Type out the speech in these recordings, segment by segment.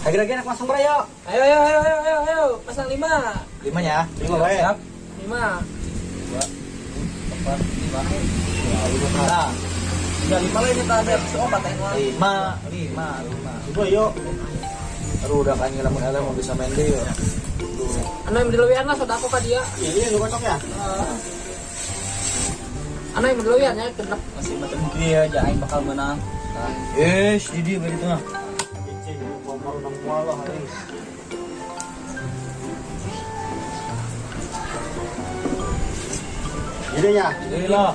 Lagi-lagi anak masang bro. Ayo ayo ayo ayo ayo ayo. Pasang 5. 5 ya. 5 bae. Siap. 5. 2 4 5. Nah, Udah 5 lah ini tadi habis opat ya. 5 5 5. Itu yuk. Aduh, udah kayaknya lamun eleh mau bisa main deh yuk. Anu yang dilewian lah sodako ka dia. Ini lu kocok ya? Anu yang dilewian ya genep. Masih macam dia aja aing bakal menang. Yes, jadi begitu nah. Jadi ya, Jadi lah.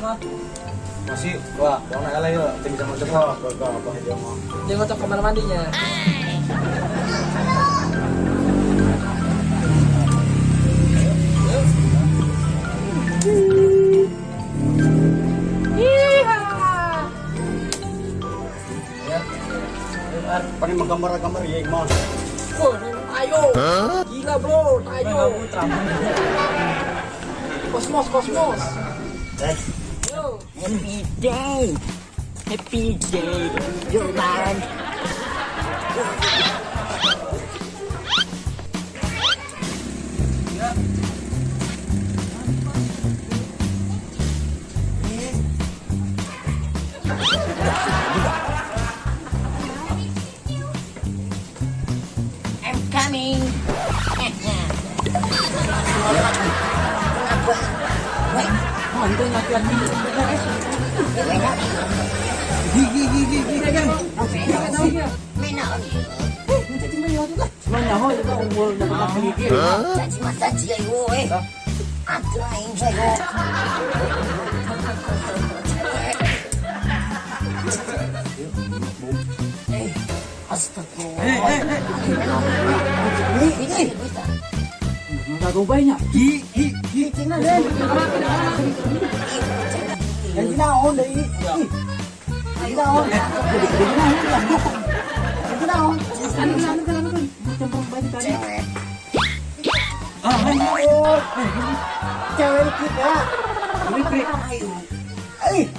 Masih, wah, bang nak eleh yuk, kita bisa ngocok lah. Apa dia mau? Dia ngocok kamar mandinya. Paling menggambar-gambar ya, mau. Wah, ayo. Gila bro, ayo. Kosmos, kosmos. Yo. Happy day. Happy day. You're mine. I'm coming.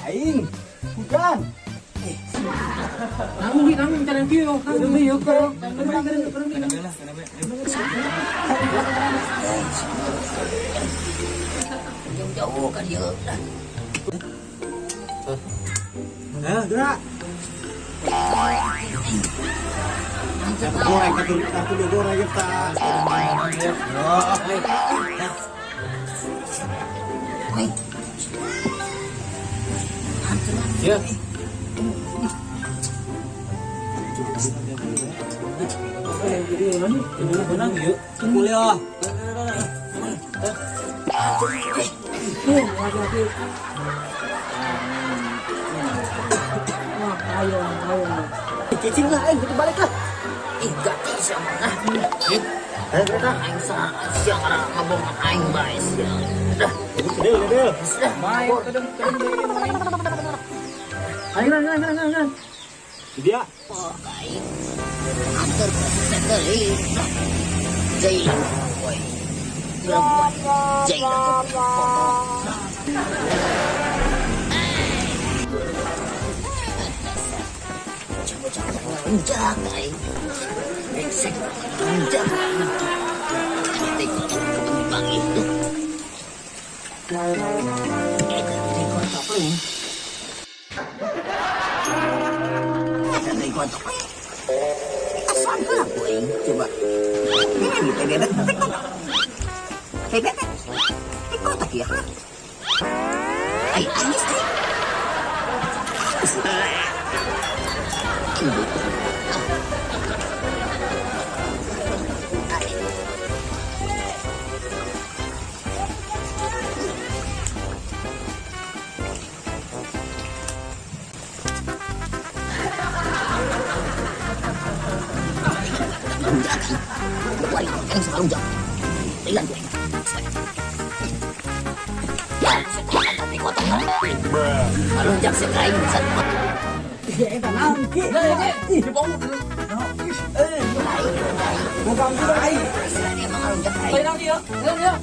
Aing, bukan. Nanggung di nanggung cari kieu, nanggung di yuk. Jauh-jauh kan dia. Hah, gerak. Goreng kartu kartu goreng kita. Ya. Menang yuk. Kuliah. Wah, ayo, ayo. Cicing lah, gitu balik lah. Ih, gak bisa mah. Ayo, gerak. Aing siang arah ngabong aing bae siang. Dah, Deal, deal. sudah. Main kadang kadang main. Ayo, ayo, ayo, ayo, ayo. Dia. Oh, aing. Antar deui. Jai. Woi. Jai. Coba-coba aing. Brengsek. Lunjak. Teh kembang itu. Teh kotok nih. Teh kotok. Asal aku aing coba. Ini teh bebek teh kotok. Teh bebek. Teh kotok ya. Ay, anis teh. Lunjak sih aing bisa. Ayo, dia. Ayo, dia.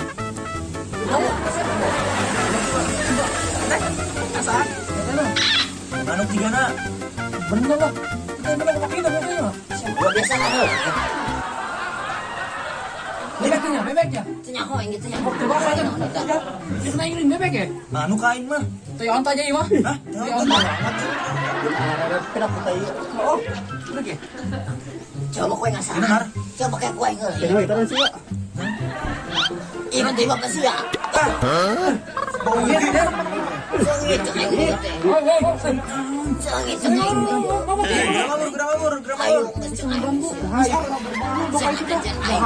Manuk tiga nak. Bener lah. Kita menang pakai itu pokoknya. Gua biasa kan. Bebeknya, bebeknya. Cenah hoing gitu nya. Coba apa aja? Itu naik ini bebek ya? Anu kain mah. Toy onta aja iya mah. Hah? Toy onta. Kenapa tai? Oh, udah ya? Coba kue ngasah. Benar. Coba kayak kue ngeul. Kenapa kita sih, Pak? Iya tiba ke sia. Bau ini. Sengit cek aing teh. Oh, oh, oh. Sengit cek aing teh. Gerak gerak gerak. Ayo cek aing. Sengit cek aing.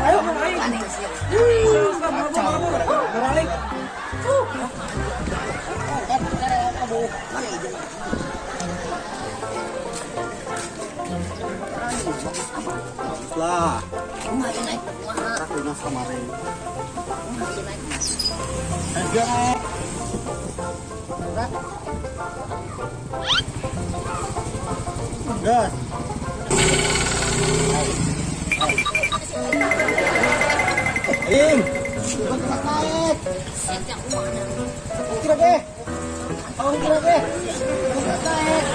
Ayo, ayo. Aneh sia. Balik. Mana itu? Lah, Kumaha naik kumaha? aku nas kemarin. Kumaha naik? Gerak. Gas. Im. Naik. Sia kumaha? Kira deh. Oh, kira deh. Naik.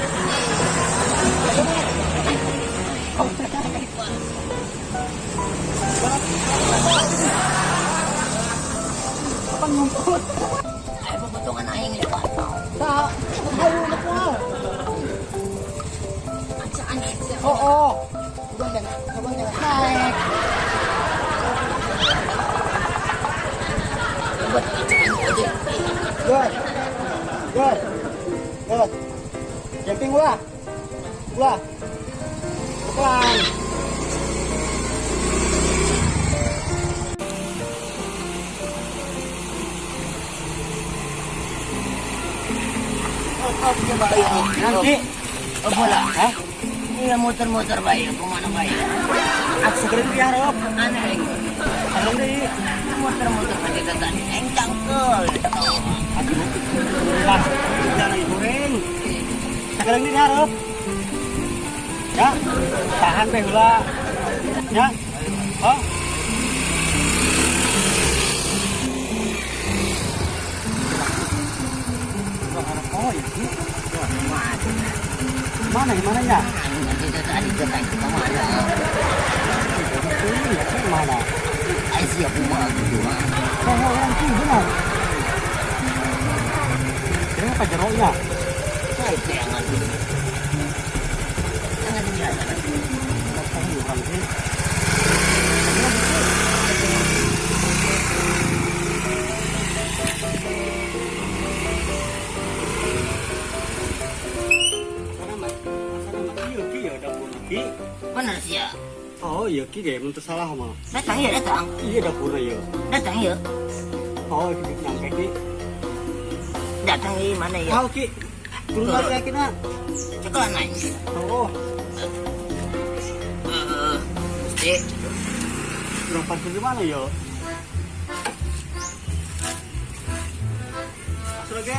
Ay, papotongan aing liwat. Tak, ayo lepas. Acaan sia. Oh, oh. Udah jangan, abang jangan naik. Good. Good. Good. Jumping ulah. Ulah. Pelan. Nanti. Oh, bola. Hah? Iya muter-muter bae, kemana bae? Aku segera diharap. Aneh. Tolong deh. Muter-muter pakai tadi. Aing cangkel. Lah, jangan goreng. Sekarang ini diharap. Ya, tahan teh hula. Ya. Oh. Oh, ya. Mana gimana ya? Nanti tadi ke kemana? Mana? Ai sia kumaha gitu. Oh, orang sih benar. Kira apa jeruknya? Saya jangan. Jangan biasa. Orang sih. Bener sih ya. Oh iya ki ge mun teu salah mah. Datang ya datang. Iya dapurna ieu. Datang ya. Oh ki nyampe ki. Datang ya mana ya? Oh ki. Turun lagi ki na. Cekelan naik. Oh, Mesti urang parkir di mana yo? Masuk lagi.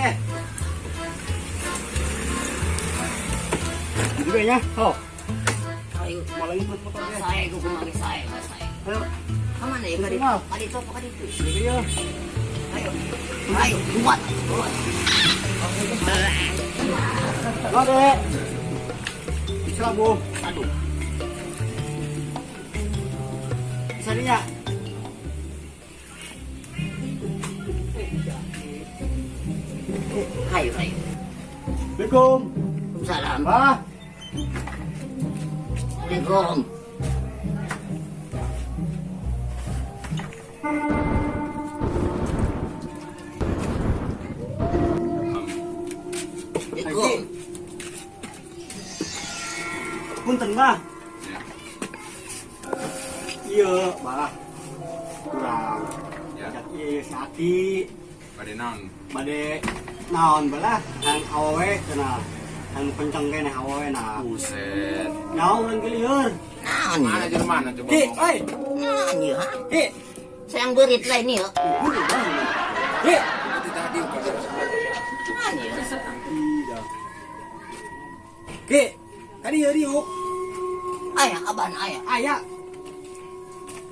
Juga ya. Oh, ayo mau lagi motor ge. saya ku kumari saya saya. Ayo, Kemana ya kali? Kali itu apa kali itu? juga ya. Ayo. Ayo, kuat, kuat. Lode. Selabu. Aduh. Bisa dinya. Ayo, ayo. Assalamualaikum. Salam. Wah, Assalamualaikum. Assalamualaikum. Punten bah. Iya, bah. Kurang. Ya. Iya, si Aki. Bade naon? Bade naon balah, kan awewe cenah. Kan kenceng keneh awewe nah. Buset. Nyawa urang ge lieur. Naon Mana ya? jeung mana coba? Ki, oi. Naon ya? Ki. Sayang berit lah ini ya. Ki. Itu tadi udah. Naon ya? Iya. Ki, tadi ieu diuk. Ayah, aban ayah. Aya.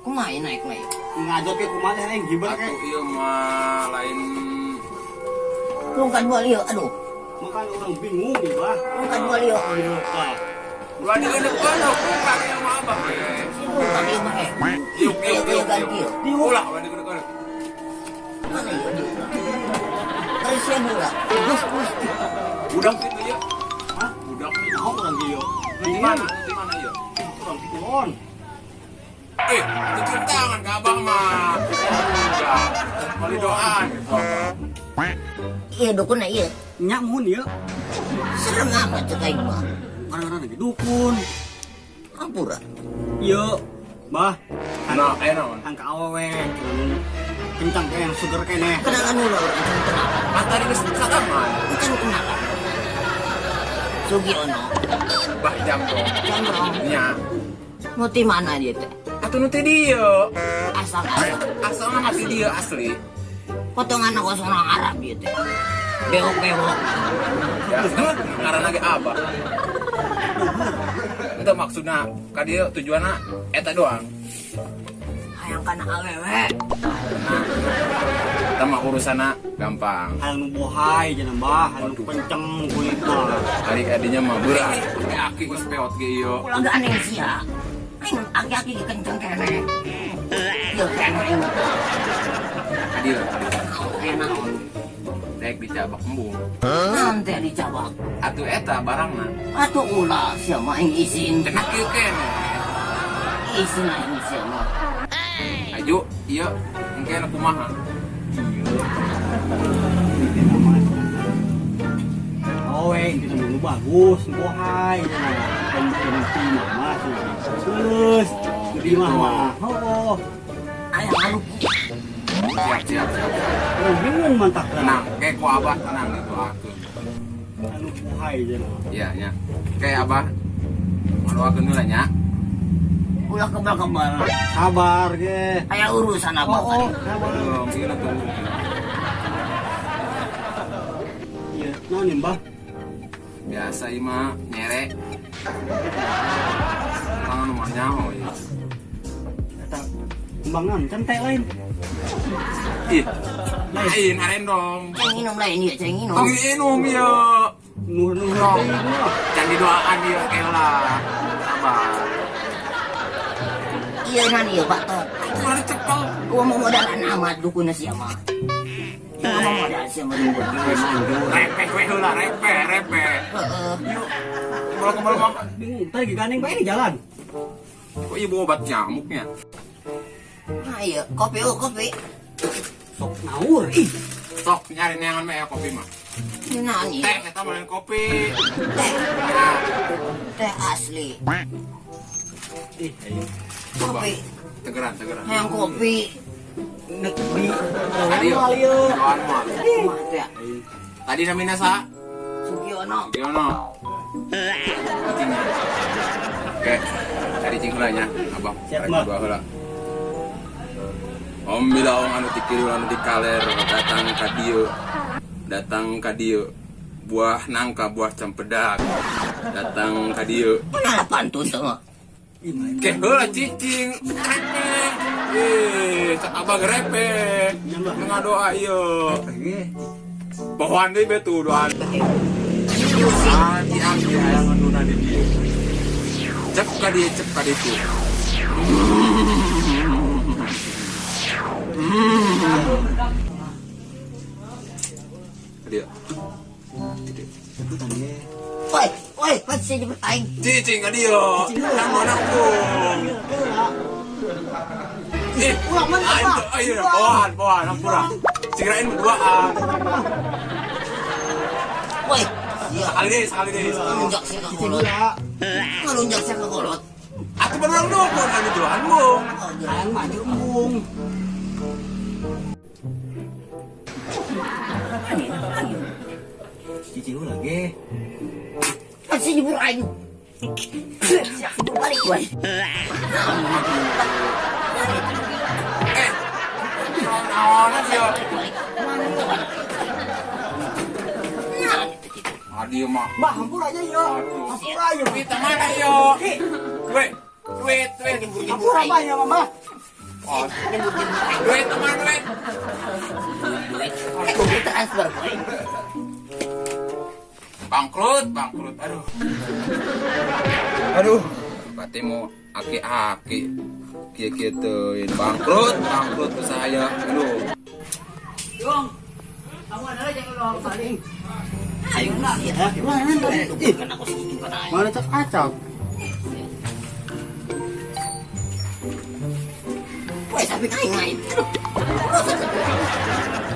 Kumaha naik naik? Ngajot ke kumaha teh aing gibar ke. Atuh ieu mah lain Tungkan dua lieu, aduh. Makanya orang bingung nih, bah. Tungkan dua lieu. Iya, Pak. Ulah dieuneuk-euneuk buka ieu mah abah we. Diuk ieu mah eh. Yuk, yuk, yuk, Yuk, yuk. Ulah, waduh, waduh, waduh. Mana ieu diuk? Karisian heula. Gus, gus. Budak itu ya. Hah? Budak. Oh, urang kieu. Di mana? Di mana ya? Urang kulon. Eh, itu cium tangan ke abang mah. Ya, beli doaan gitu. Iya dukun ieu. Nya mun ieu. Serem amat cek aing mah. Kadang-kadang lagi dukun. Ampura. Ieu, Bah. Nah, kayak naon? Hang ka awewe. Kencang kayak yang seger keneh. Kenalan heula urang can kenalan. Kan tadi geus salaman. Can kenalan. Sugiono. Bah Jamrong. Jamrong. Nya. Nu ti mana dia teh? Atuh nu teh dieu. Asal asal. Asalna mah ti dieu asli. Potongan kos orang Arab dia teh. Bewok-bewok. Ya, ngaranna ge abah. Itu maksudna ka dieu tujuanna eta doang. Hayang kana awewe. Nah, eta mah urusanna gampang. Hayang nu bohai cenah Bah, hayang nu Waduh. kenceng kulitna. Ari adinya mah berat. Aki geus peot ge ieu. Ulah gak aneh sia. Aing aki-aki ge kenceng keneh. Ieu keneh aing mah. Ka dieu, ka dieu. Aya naon? Daek dicabak embung. Naon teh dicabak? Atuh eta barangna. Atuh ulah sia mah aing izin. Cenah kieu keneh. Izin aing sia mah. Aju, ieu engke nu kumaha? Awewe itu nu bagus, nu bohai cenah. Dan ti mah Geus, di mah mah. Oh, Aya ngalupu. Siap, siap, siap. urang bingung mantak Tenang, kayak ku abah tenang gitu aku. Anu bohai cenah. Iya, nya. Kayak abah ngadoakeun heula nya. Ulah kebal-kebal. Sabar ge. Aya urusan abah Oh, tadi. sabar. Belum, ieu nu tunggu. Iya, naon nih, Mbah? Biasa ieu mah nyere. Tangan nu mah nyaho ieu. Eta kembang naon? Centek lain. Ih, lain arendong. Ceng minum lain ieu, ceng minum. Tong inum ieu. Nuhun nuhun Tong. teuing mah. Can didoaan ieu keula. Sabar. Ieu nan ieu Pak Tok. Atuh ari cekel. Gua mau modalan amat dukunna sia mah. Gua mau modal sia mah dukun. Repeh we heula, repeh, repeh. Heeh. Yuk. Kebal-kebal mah. Bingung, tadi gandeng bae di jalan. Kok ieu bawa obat nyamuknya? Nah iya, kopi oh kopi. Sok ngawur ih. Sok nyari neangan mah ya kopi mah. Ini naon ieu? Teh eta mah lain kopi. Teh, Nah, teh asli. Ih, ayo. coba. Kopi. Tegeran, tegeran. Hayang kopi. Nek di Tadi moal ieu. doan moal. Kumaha teh? Tadi namina sa? Sugiono. Giono. Cicingnya. Oke, cari cing heula nya, Abah. Siap, Rek Mbah. dua heula. Om bilaong anu ti kidul anu ti kaler datang ka dieu. Datang ka dieu. Buah nangka, buah cempedak. Datang ka dieu. Mana lah pantun tuh mah. Ih, main. Ke heula cicing. Repeh. Ih, cak abah repeh. Nya, Mbah. Ngadoa ieu. Ge. Bahuan deui betu doan. Diusir. Aki-aki hayang anu di dieu. Cep ka dieu, cep ka ditu. Ka dieu. Woi, woi, pas sih jemput aing. Cicing ka dieu. Nang nangkung. Ih, Ulah mentah, Pak. Ayo, bawahan, bawahan, hampura. Segerain berduaan. Woi, sia. Sekali deh, sekali deh. Ngelunjak sia ka Cicing kolot. heula. Ngelunjak sia ka kolot. Atuh beurang dukun anu doan mung. Oh, iya. Hayang maju embung. Angin, angin. Cicing heula ge. Pas sih jemput aing. Sia jemput balik woi. Eh, naon-naonan ieu. Balik. Nah, itu gitu. Adi mah. Mbah, hampura aja ieu. Aduh. Hampura ieu. Duit mana yo? Duit, duit, duit. Hampura apa ya, Mama? Oh, Jemput-jemput aing. duit teman duit. Duit. Eh, transfer boy. Bangkrut, bangkrut. Aduh. Aduh. Berarti mau aki-aki. Kieu-kieu teuing bangkrut, bangkrut usaha ya. Aduh. Dong. Kamu adalah jangan lu paling. Ayo sia. Mana? Ih, kan aku segitu kan aing. Mana cak acak? Woi, sapi aing aing. Aduh. Rusak sapi aing.